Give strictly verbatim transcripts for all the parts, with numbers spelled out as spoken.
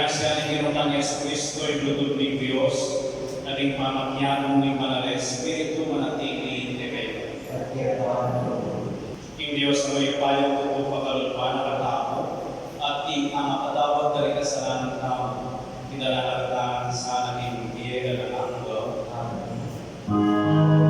Grasya ning Ginu tang Jesucristo, ing lugud ning Dios, at ing pamakiabe ning Banal a Espiritu, manatili kekayu. At kekayu naman. Ing Dios a mayupayang tutu pakalulwan na katamu, at ing makatawad da ring kasalanan tamu, idala na katamu sana king bie alang angga. Amen.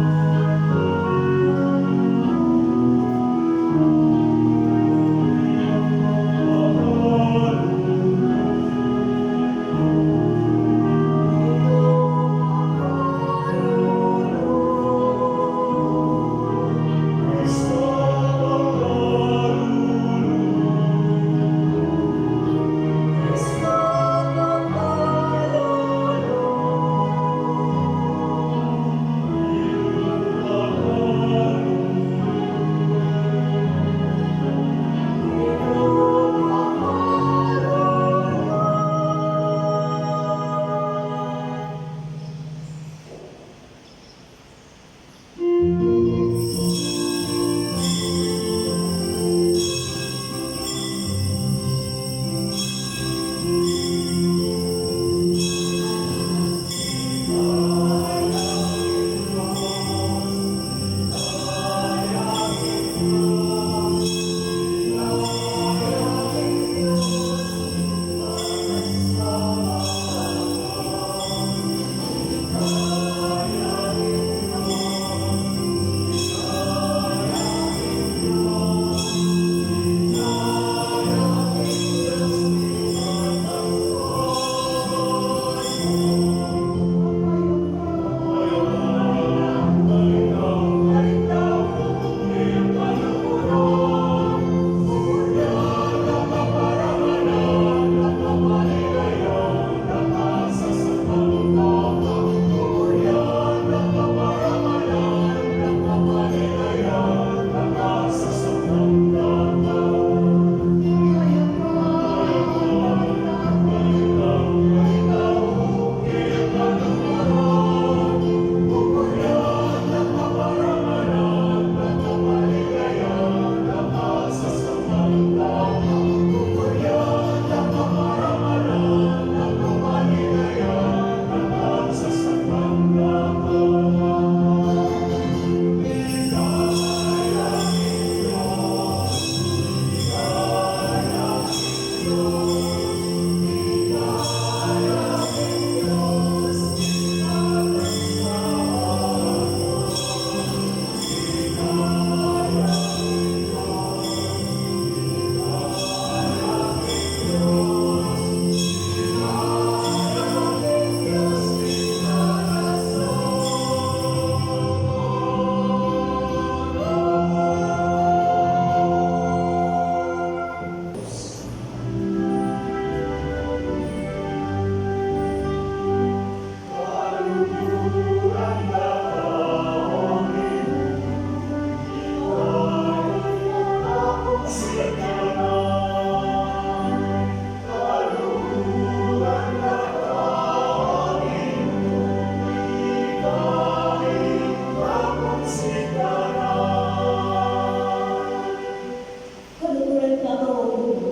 Kaluguran da ka, O Ginu,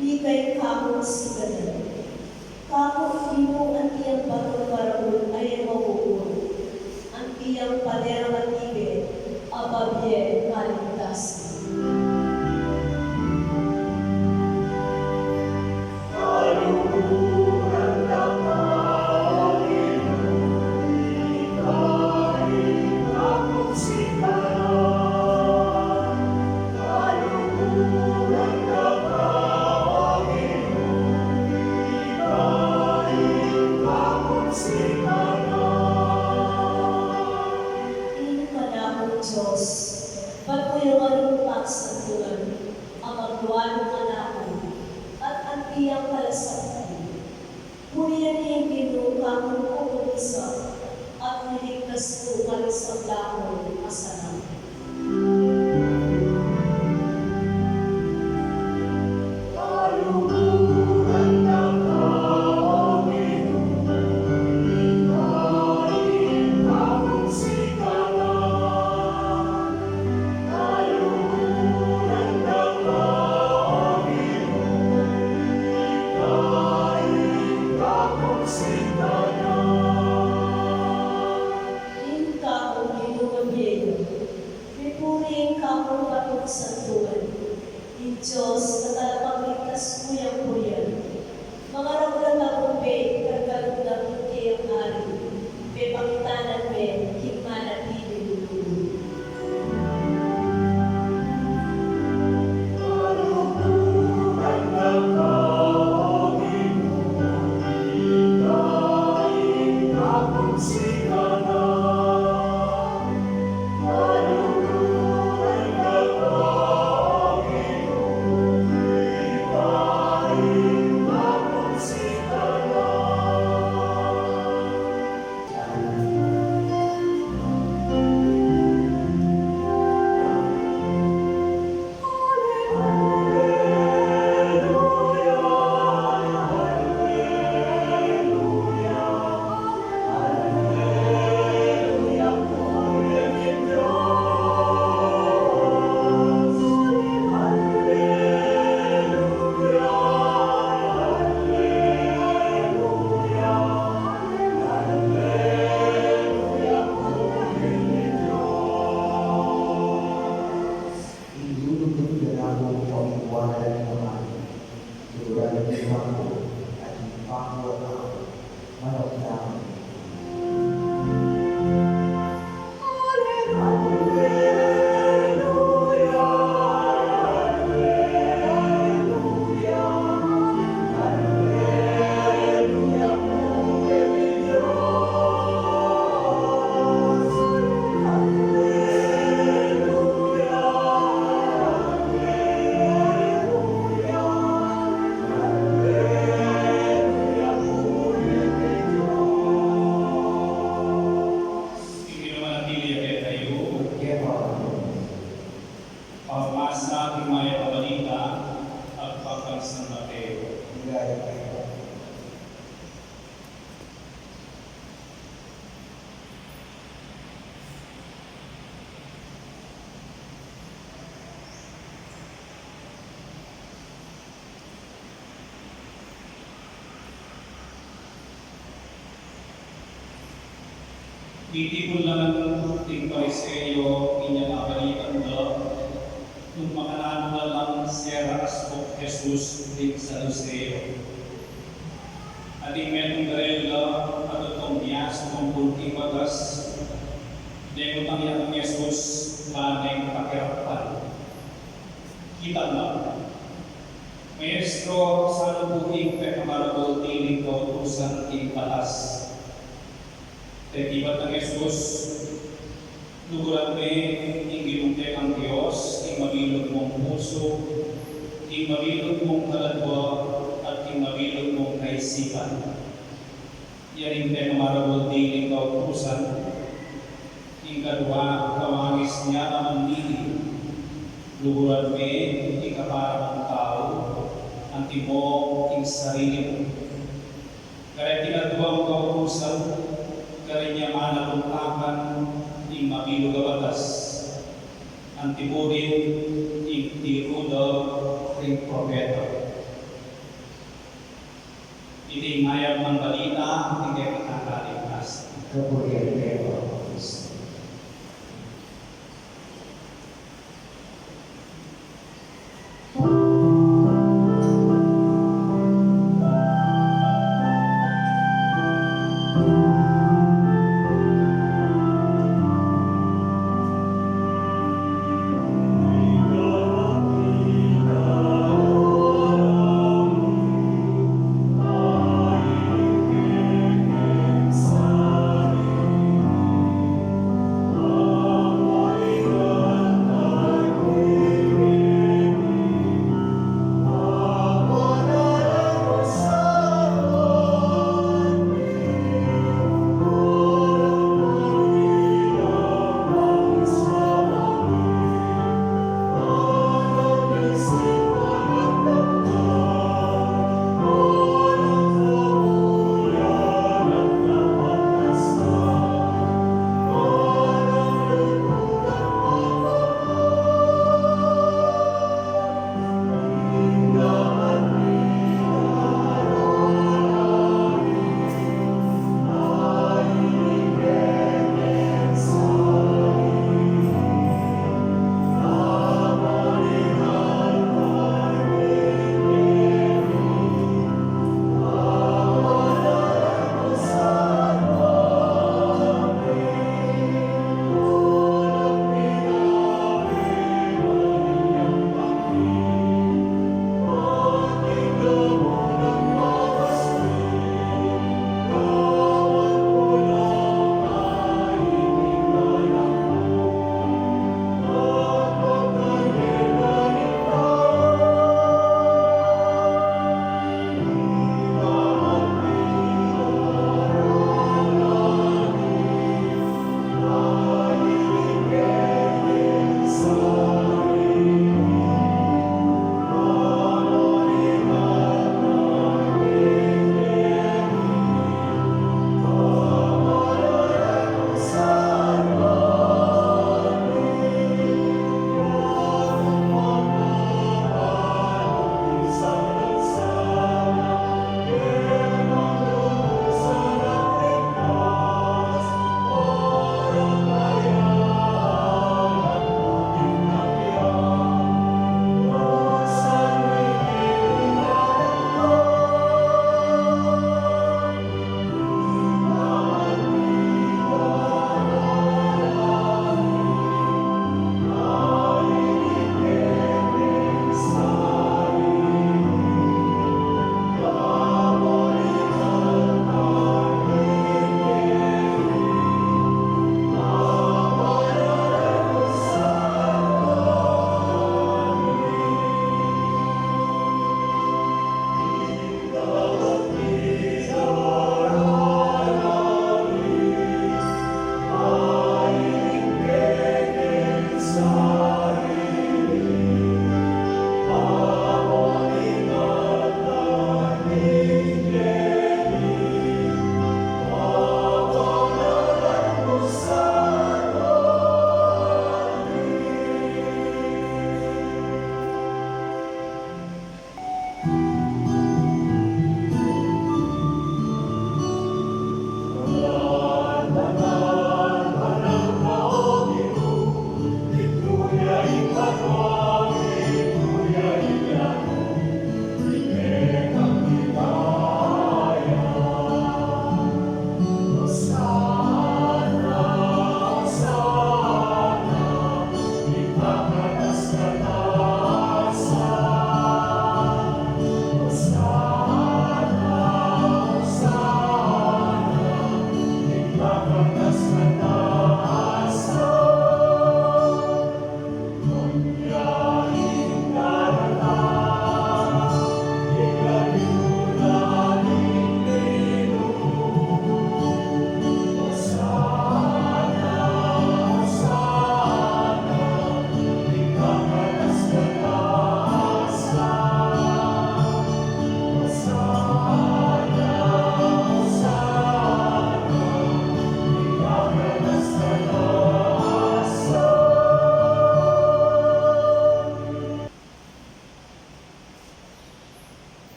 ikay kakung siganan. Kaku ing Ginu, anti yang batun barabun a e mabubur, anti yang pader a matibe a babie kaligtasan. Ing kanakung Dios, ban ku yang alung pagsantulan, a maglualung kanaku, at anti yang kalasaktan. Burian ing Ginu kakung kukulisan, at liligtas ku karing sablang kasalanan. Dios a talapagligtas ku yang purian. Mangarap la tamu be, karga lub na king keyang ari, pepakitanan me king manatiling lugud. Ing lulugud da naku pamingwanan ning Ama mi, luguran mi ing bangku at ing bangku a tau manamdaman. Ing Ginu manatili ya kekayu. Kaya pa. Pamamasa king Mayap a Balita agpang kang San Mateo. Ing gaya kaya. Mitipun la ngan ding Pariseo inyang abalitan da nung makananu la lang sera asbuk Jesus ding Saduseo. At ing metung karela a tutong miasuk ampon king batas, dengutang ya kang Jesus ban neng pakiramdaman. Kitang la, "Maestro, sanu pu ing pekamaragul tiling kautusan king batas?" Pekibat nang Jesus, "Luguran me ing Ginung kekang Dios king mabilug mung pusu, king mabilug mung kaladua, at king mabilug mung kaisipan. Yan ing pekamaragul tiling kautusan. Ing kadua, kawangis nia naman nini, luguran me ing kapara mung tau, antimo ing sarili mu." Kareting aduang kautusan, karin ya manalungkakan ing mabilug a batas, antimo rin ing tiru da ring propeta. Iti ing Mayap a Balita king kekatang kaligtasan. Kapurian keka, O Kristo.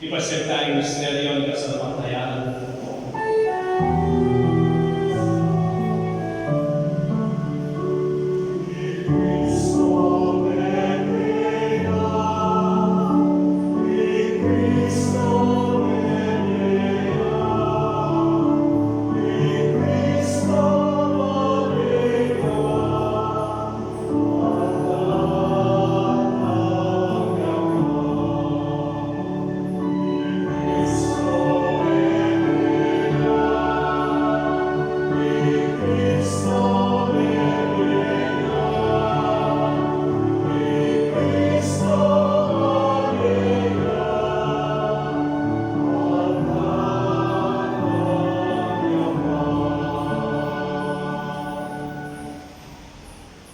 Ipasyag taya ing misteryu ning kasalpantayanan.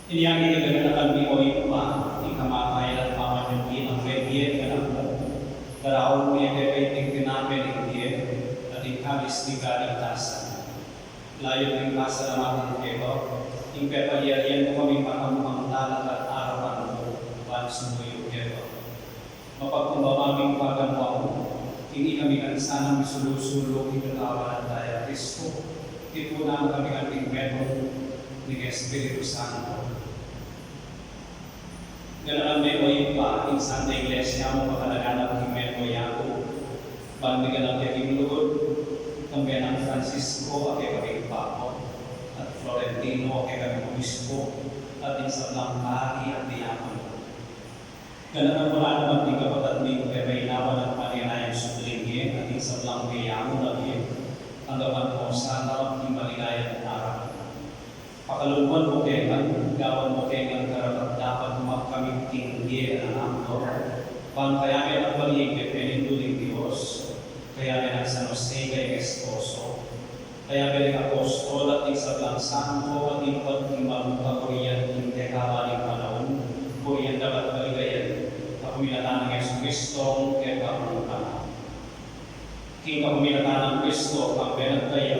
Inya ing ganaka mi, o Ibpa, ing kamatayan at pamanyubli nang mebie ning Anak mu, daraun mu ya kekami ing tinape ning bie at ing kalis ning kaligtasan. Layun ming pasalamatan keka, ing pepalyarian mu kaming makamukhang tanda at arapan mu, ban sumuyu keka. Mapagkumbaba ming paganwa mu, ing ikami ngan sanang misulu-sulu king katawan at daya Kristo, tipunan mu kami anting metung ning Espiritu Santo. Ganakan me, o Ibpa, ing Santa Iglesia mu, pakalaganap king metung yaku, ban miganap ya king lugud, kambe nang Francisco a kekaming Papa, at Florentino a kekaming Obispo, at ing sablang pari at diakono. Ganakan mu la naman ding kapatad ming pepainawa nang paninayang subling ye, at ing sablang meyamu na bie, tanggapan mu sana king maligayang arapan. Pakaluluan mu kami, gawan mu kaming karapat-dapat magkamit king bie alang angga, ban kayabe nang bali ing pepenindu ning Dios, kayabe nang San Jose a kekang esposo, kayabe ring apostol at ing sablang santo, at ing pati king malung kaburian king kekaban ning panaun, burian da ka at baligayan, kapamilatan nang Jesucristo, kekang panaun. King kapamilatan nang Kristo, kambe na kaya,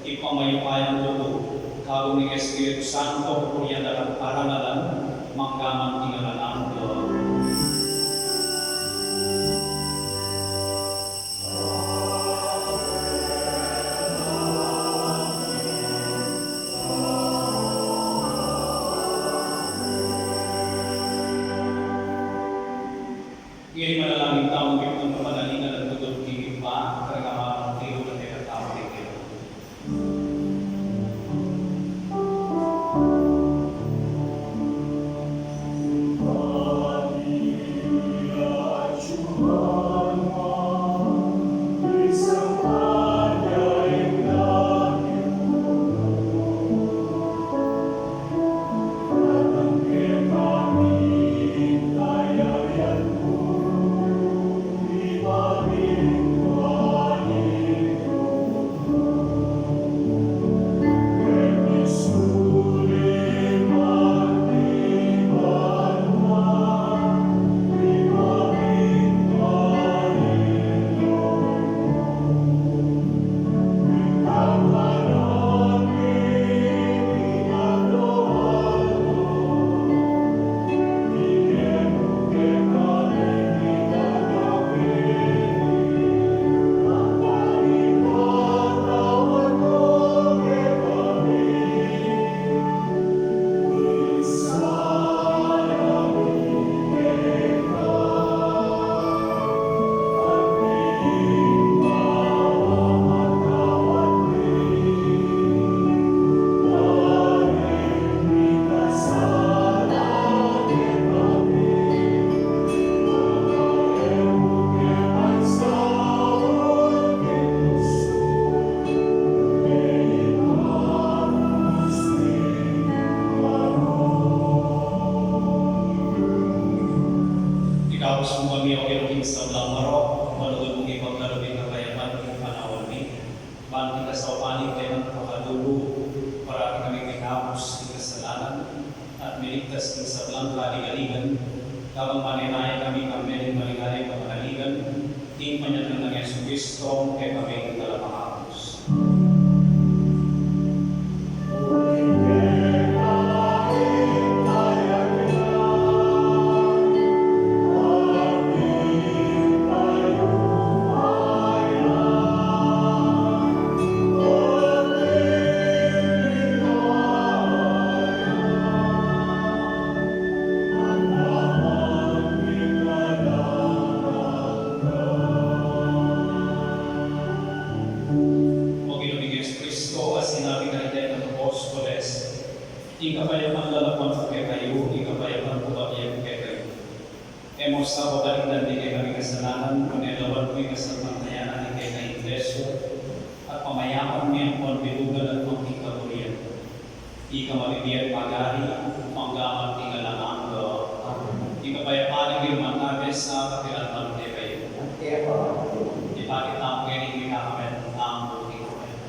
Ibpa mayupayang tutu, kabang ning Espiritu Santo, pupurian da kang parangalan, mangga man king alang angga. Ngeni manalangin tamu, mipnung kapanalingan at tutud king Ibpa, kareng Ama, Anak, Espiritu Santo. Ikabus mu kami, O Ginu, king sablang marok, ban lugud mung ipagkalub ing kapayapan king panaun mi. Ban king kasaupan ning kekang pakalulu, parati kaming mikabus king kasalanan, at miligtas king sablang kaligaligan, kabang manenaya kami kambe ning maligayang kapanaligan, king panyatang nang Jesucristo, a kekaming Talapangabus. Sa papalitan mi kekami kasalanan, nune lawan mu ing kasalpantayanan ning kekang Iglesia, at pamayapan mi ampon bilugan at pamikaburian. Ika mabibie at magari, mangga man king alang angga. Amen. Ing kapayapan ning Ginu manatili sa kapilan man kekayu. At keka man. Ipakit tamu keni ing mikakamit tamu king kapayapan.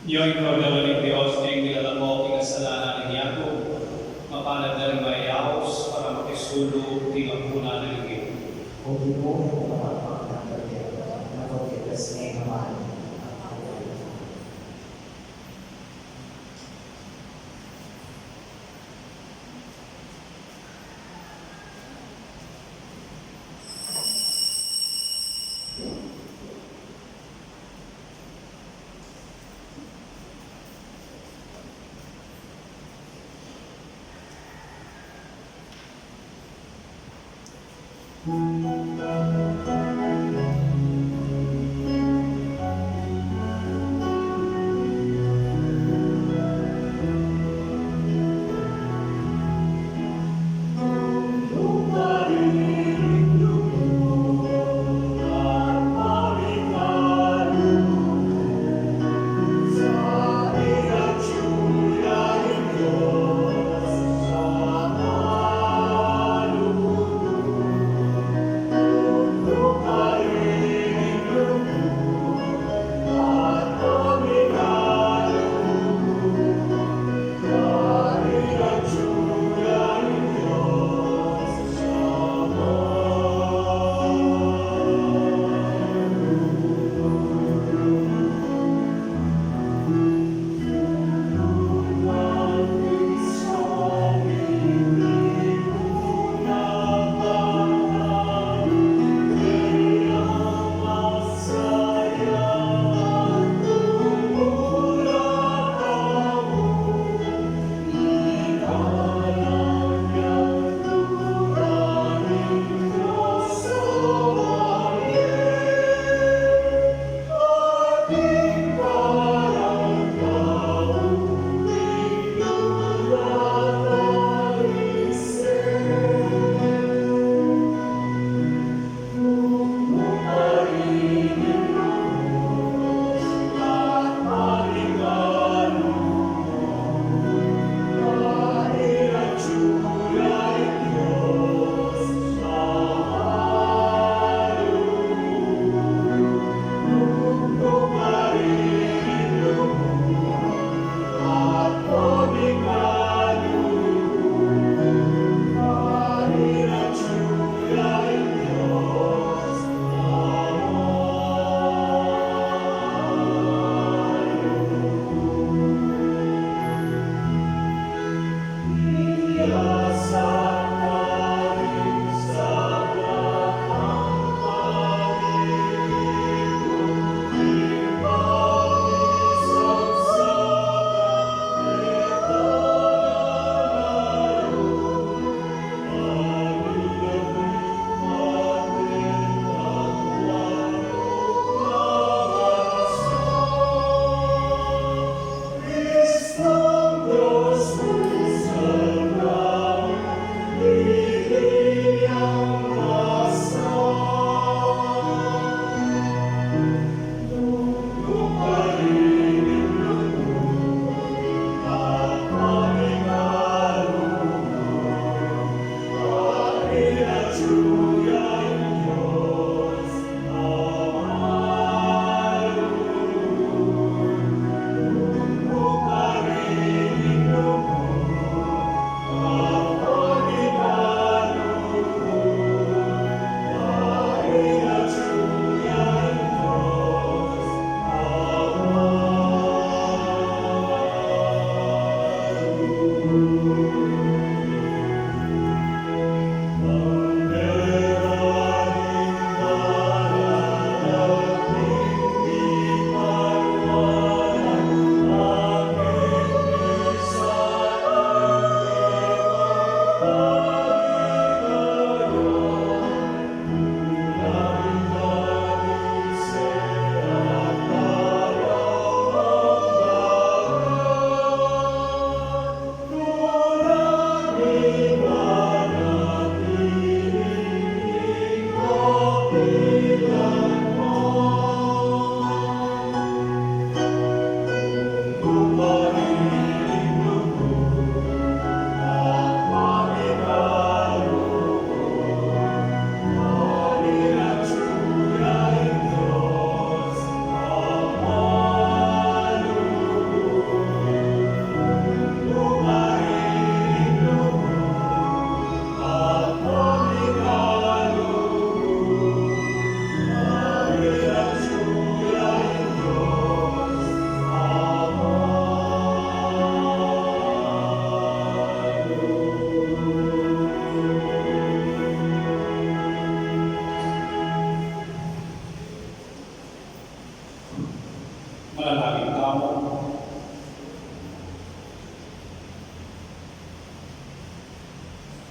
Iyong kordero ning Dios, ing milalako king kasalanan ning Yaku, mapalad da ring mayayaus para makisulu king ampunan ning Ginu. O Ginu, ikayu ing kapampangan ning kordero, na pagkatas ne naman.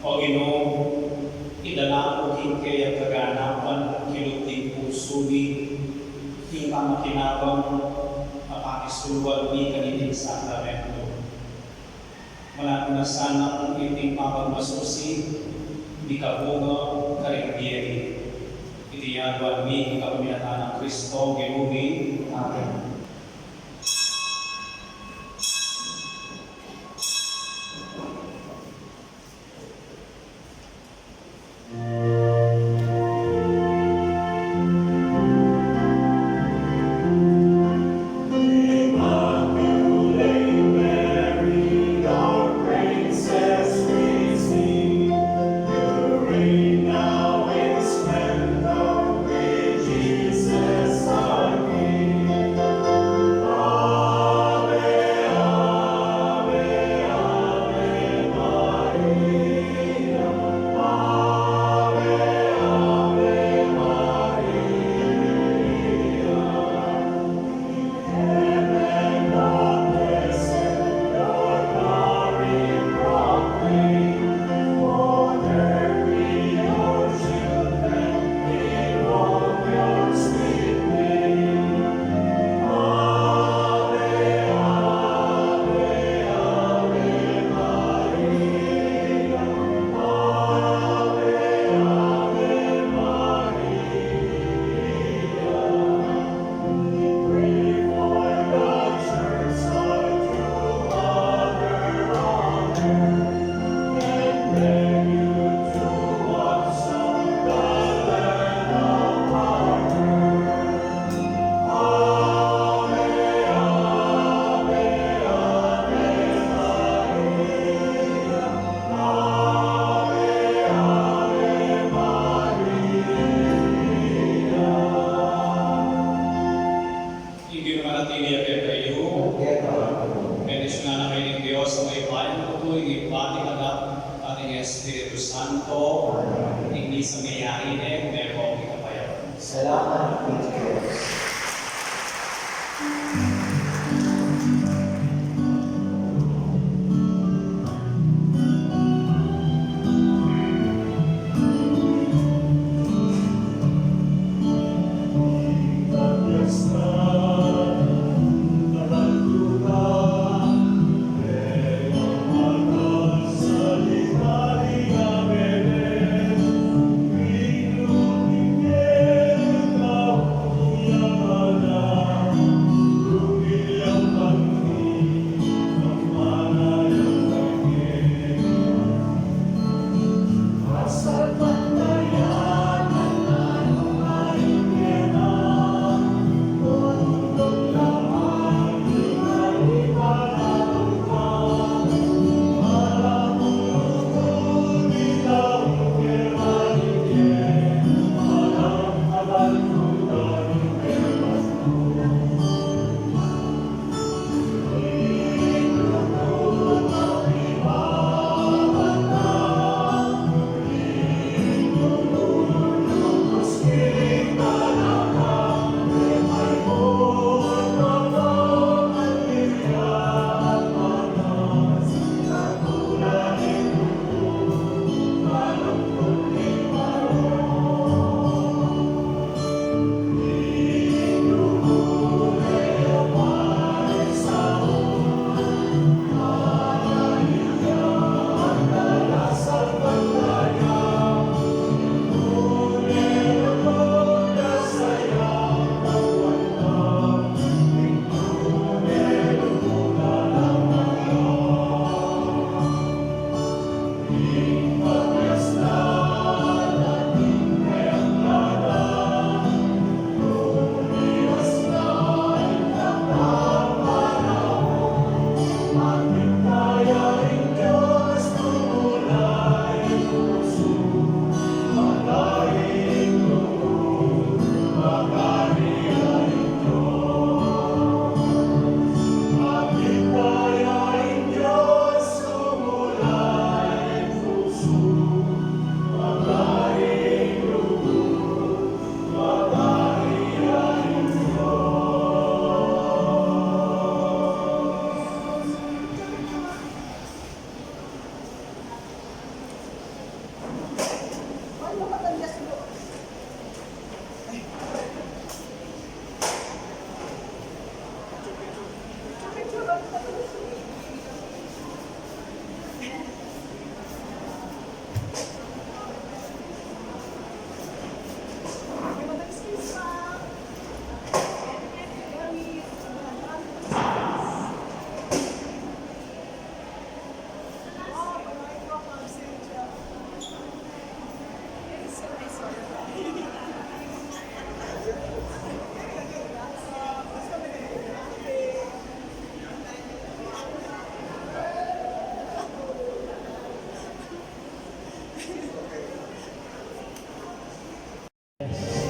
O Ginu, idala mu king kayang kaganapan king lub ning pusu mi ing pamakinabang a pakisulwat mi kaniting sakramento. Mananu na sanang iting pamagmasusi mikabunga karing bie mi. Iti aduan mi king kapamilatan nang Kristo Ginu mi. Amen. Ing Ginu manatili ya kekayu. Bendisyunan na kayu ning Dios a mayupayang tutu, ing Ibpa, ing Anak, at ing Espiritu Santo. Ing misa meyari ne, meko king kapayapan. Salamat king Dios.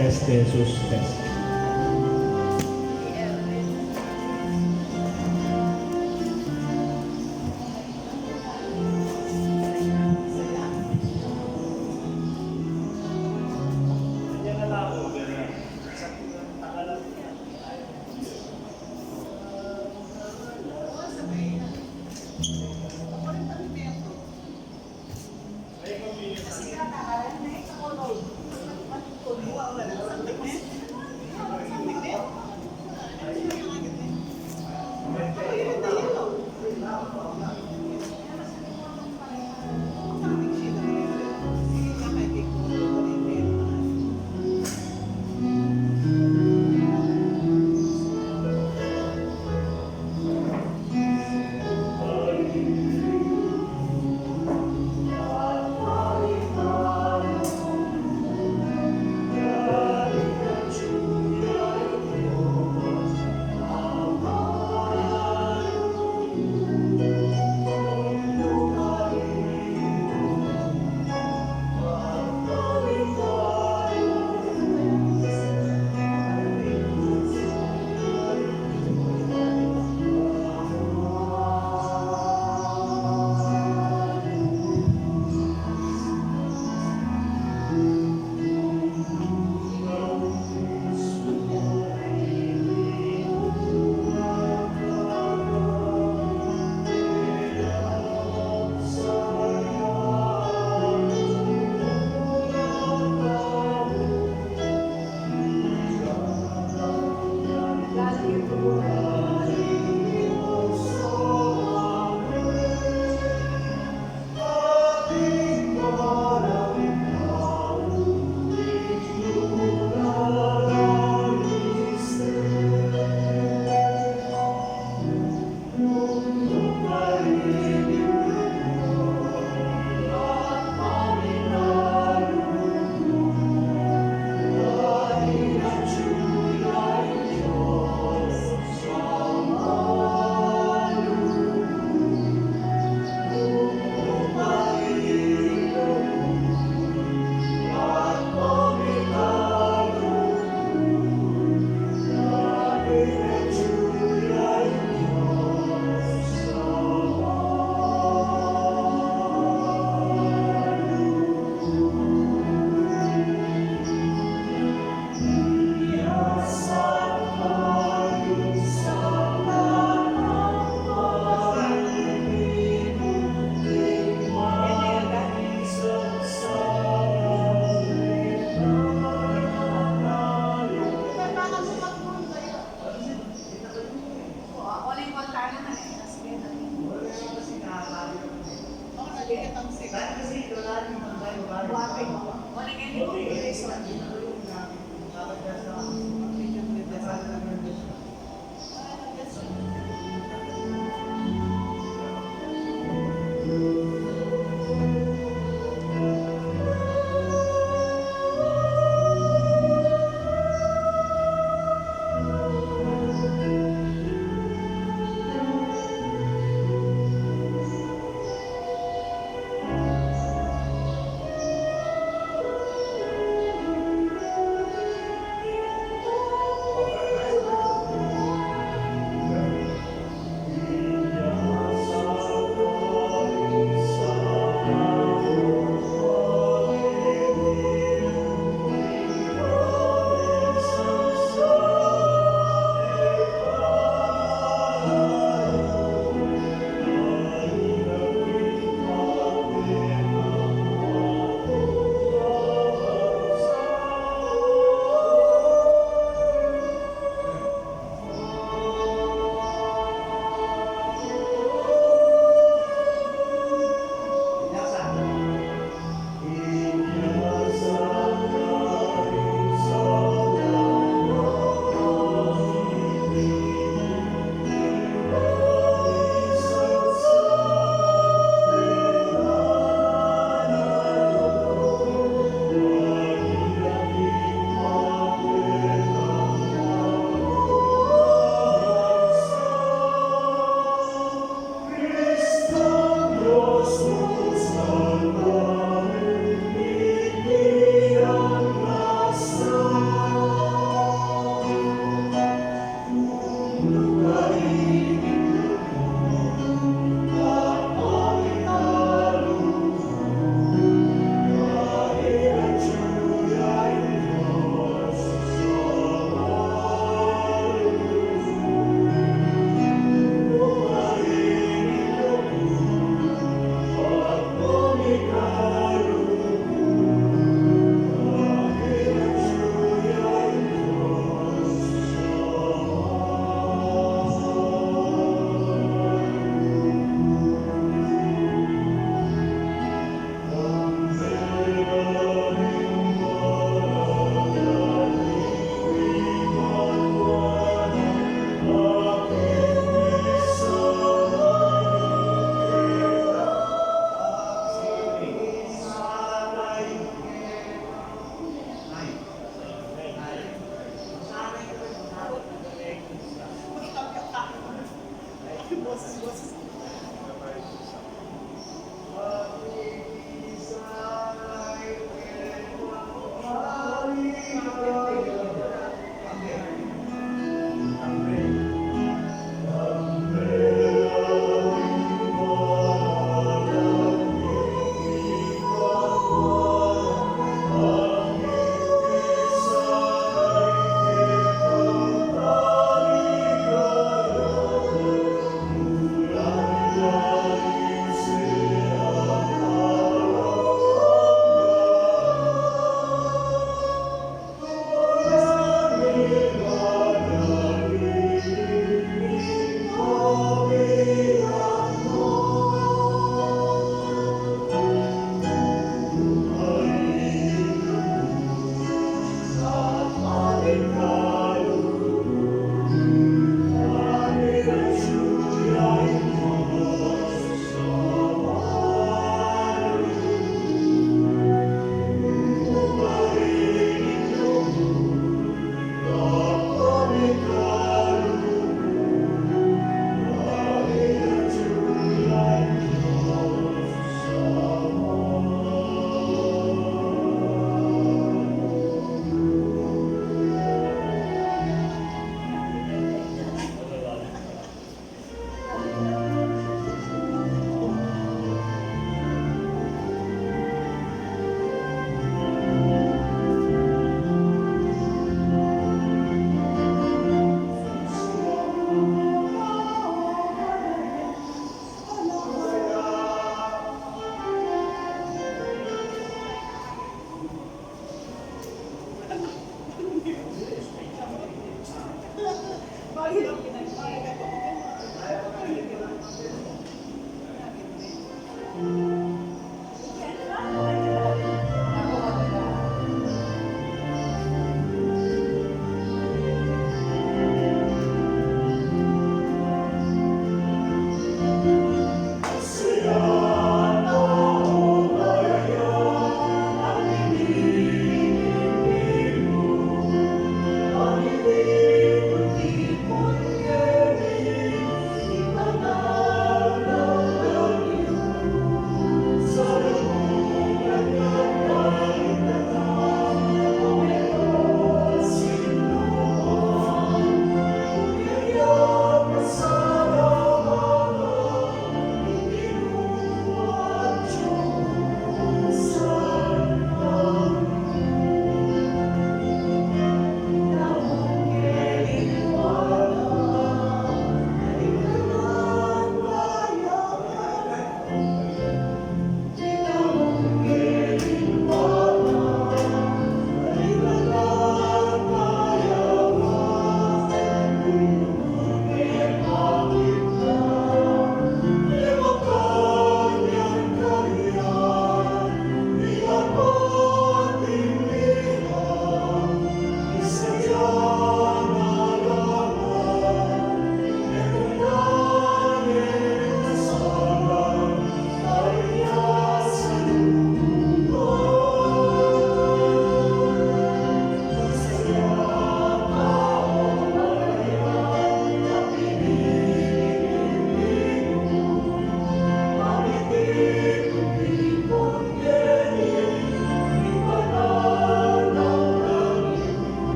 Este, sus, este.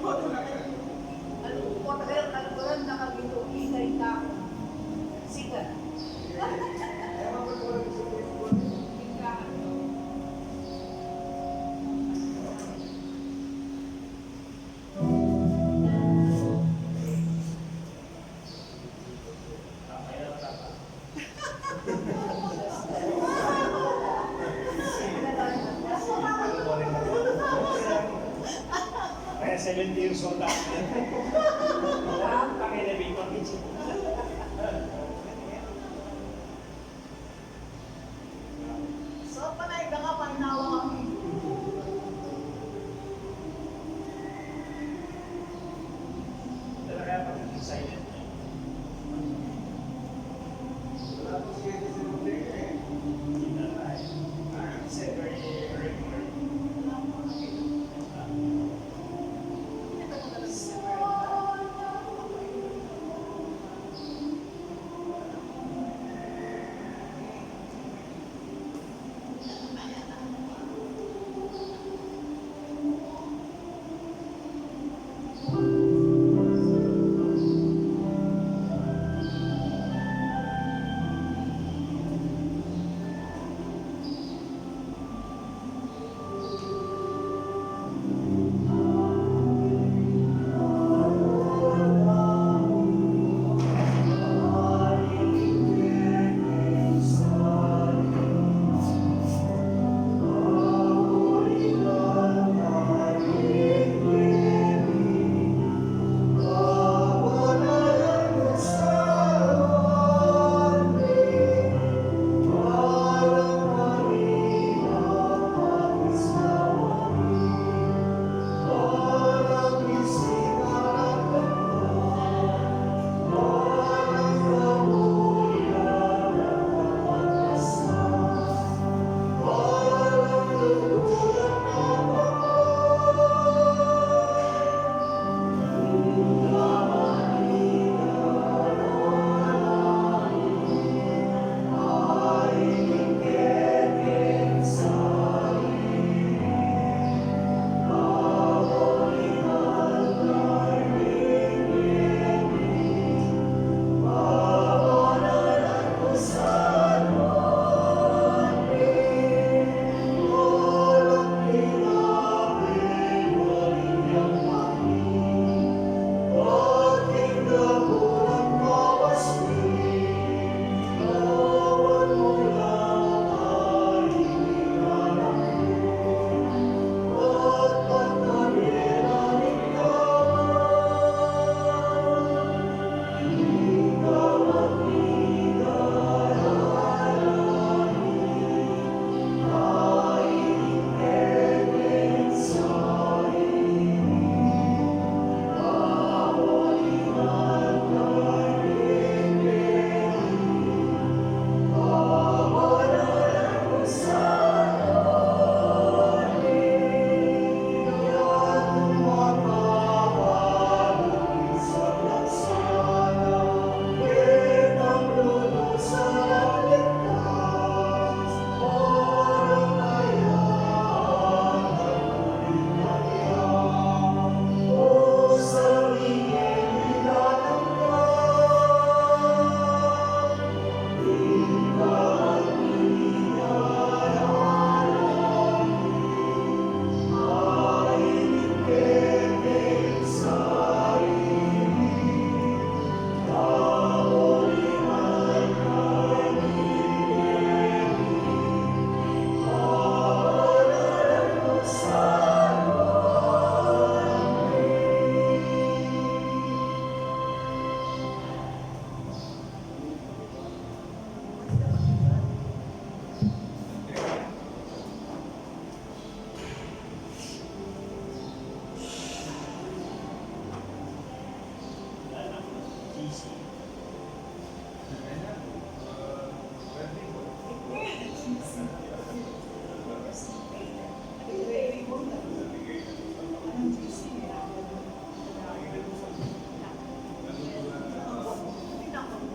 Kaluguran, kaluguran na kami ito, ikay ka. Sikat. Kaya seventy years old tayo. Ang pangilabing pang-itsi. So, panay ka nga, painawa kami. Talaga, pag silent na. Wala pang siyete sa problema eh. Hindi na tayo. Ah, it's a very, very, very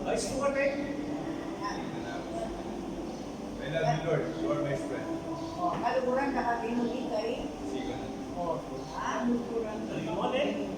Ayos po kami. I love you, Lord. You are my friend. O, kaluguran na kami nung ikay. Sige na. O, ha? Kaluguran na kami.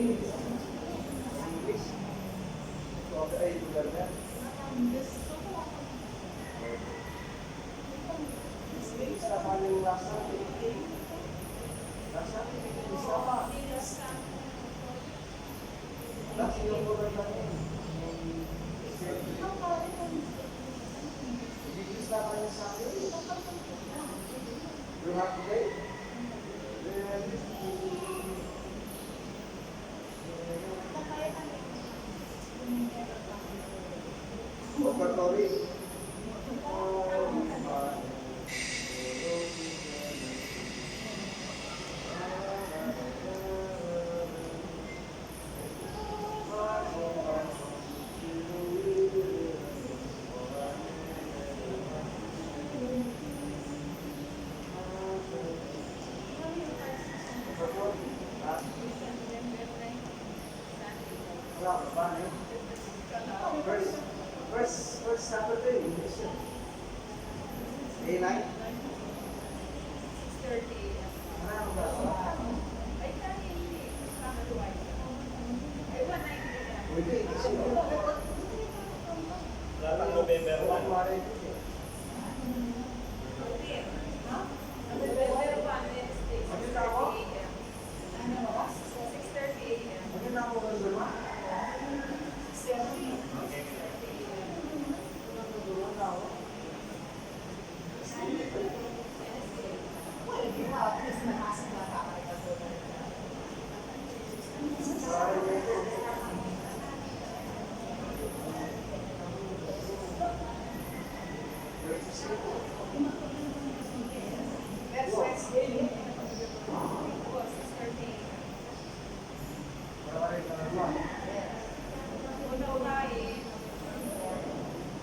English? Ito, ay, lugar na. English naman yung lasa. Lasa, English naman. Lasa yung lugar na yun. English naman yung sa akin. You have to pay? First, first, first Saturday in Mission. Day nine? Six thirty. Ano ba? Pwede, kasi November one. November one, Wednesday, six thirty A M. Ano oras? Six thirty A M. Ano na ako, November one? Six thirty.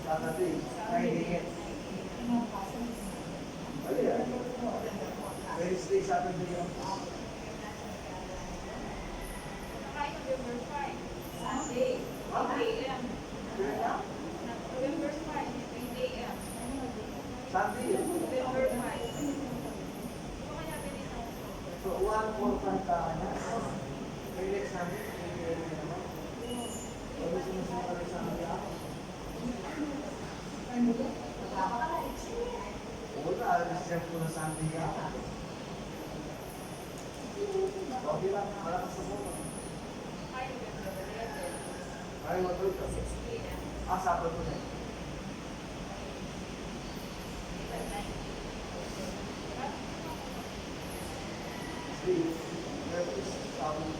Saturday, nine A M. Ay, ay. Wednesday, Saturday, yun. November five, Sunday, eight A M. November five, eight A M. Sunday, yun. November five. So, one, four, five tayo na. May next Sunday, may next naman. Pag gusto mo sa pala sa mga ako. Wala, alas siyam po na Sunday ako. Okay lang, malakas na po. Ay, matulog ka. Ah, Sabado na. Sige, Sabado na.